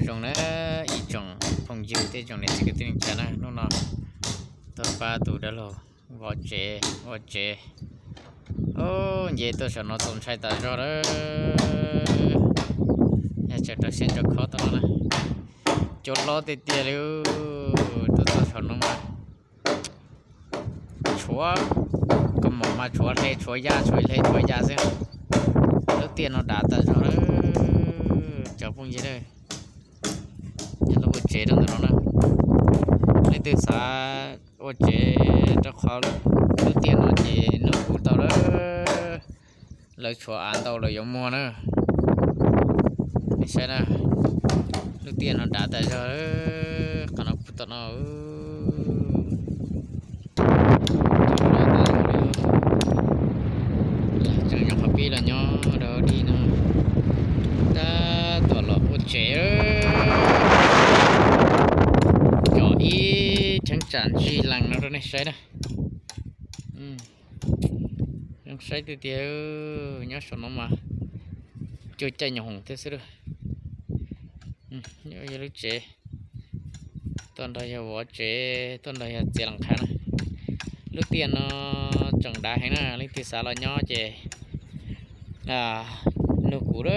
zoo na, ib tsoom phooj ywg thiab tsoom niam txiv kwv tij neej tsa na, hnub no tuaj pab tus dab laug vov tsev ua tsev. Ub, nce tuaj saum no txaus ntshai tas zog lawm. Yog tseem rau siab ntso khob tau no na. Cua hlob tiag tiag li. Tuaj txog saum no mas tshuav, koj mus mas tshuav hle tshuav ya tshuav hle tshuav ya xwb. Lub tiaj no dav tas zog lawm cov phooj ywg. Yog lub ua tsev rau ntawm no na. Leej twg xav ua tsev rau qhov lub tiaj no ces nug kuv tau lawm. Lawv tshuav av ntau lawv yuav muag na. Nej saib na, lub tiaj no dav tas zog, qhov no kuv tom no. Tseem nyob qhov pib los nyob rau dib no, tab tom los ua tsev. Cov ib cheeb tsam ntsig lees no rau nej saib na. Saib tiag tiag, nyob saum no mas cuag caij nyuam hoom thiab xwb. Yog lub tsev, tuaj nrog yawg vov tsev, tuaj nrog yawg txiav las qhav na. Lub tiaj no tseem dav heev na, leej twg xav los nyob ces nug kuv,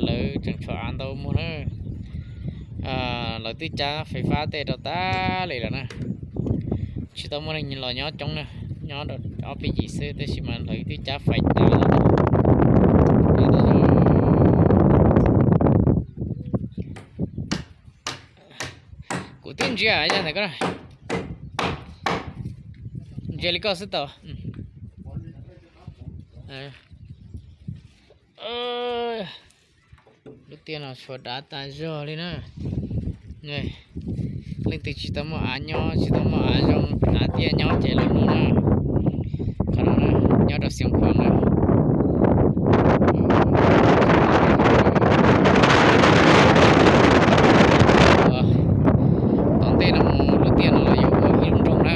lawv tseem tshuav av ntau muag na. Lawv twb cab fais fab tej rau tas li lawm na. Tsis tau muaj neeg los nyob coob na, nyob ob peb yim xwb tab sis mas lawv twb cab fais tas lawm. Kuv twb ntsia yog ntawm koj, ntsia li koj xwb tau. Lub tiaj no tshuav dav tas zog li na. Leej twg tsis tau muaj av nyob, tsis tau muaj av zoo, av tiaj nyob ces los nug na. Qhov no nyob rau Xeev Khuam na. Tom ntej no mus lub tiaj no los yuav ua ib lub nroog na.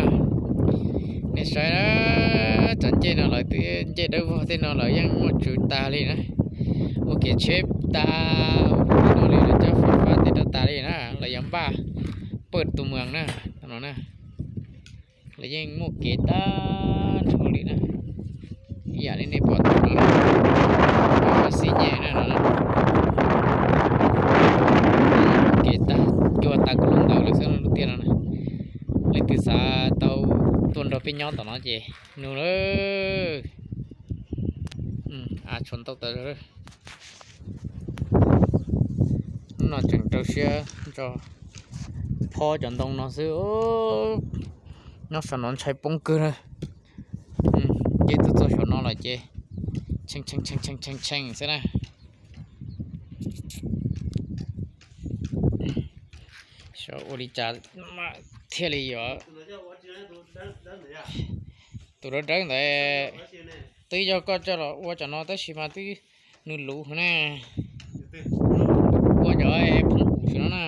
Nej saib, cov ncej no lawv twb, ncej dawb vog tej no lawv yeej muaj tswv tag li na. Ua kev tsheb tag, ua li no li lawv cab fais fab tej rau tas li na, lawv yuav npaj pawj tus moos na, no na. Lawv yeej muaj kev tag nrho li na. Ib yam li nej pom tau no, xi nyem na no, kev tag, cua tag kub lub ntawd lawm xwb lub tiaj no na. Leej twg xav tau tuaj nrog peb nyob tom no ces nug lawm. Av tshuav ntau tas zog. Hnub no tseem rau siab ntso phob cov ntoo no xwb. Nyob saum no ntshai poob kawg na. Ces tuaj txog saum no lawm ces tshee tshee tshee tshee xwb na. Xyov ua li cas thiaj li yuav. Tus dawb dawb ntawd twb yog koj coj los ua cov no tab sis mas twb nws luv heev na. Ua cov phoom kum xwb no na.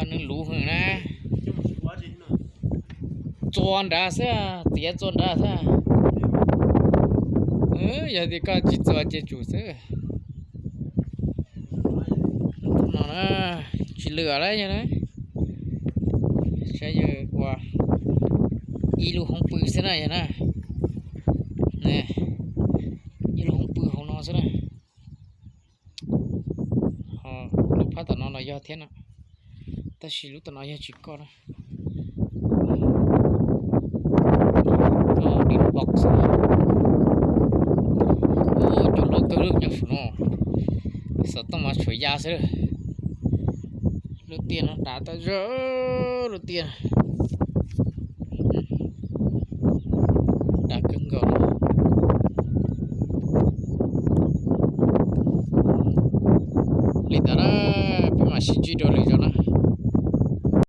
Nws luv heev na. Txua nrad xwb, txiav txua nrad xwb. Yog tias koj tsis txua ces tsum xwb. No na, tsis lwm lawm yog na. Saib yawg ua ib lub hoob pw xwb na yog na. Ib lub hoob pw hauv no xwb na. Ho lub phab tom no los yog thiab na, tab sis lub tom no yog tsis koj na. Dib box, cua hlob kawg lub nyob saum no, xov tooj mas tshuav ya xwb. Lub tiaj no dav tas zog, lub tiaj.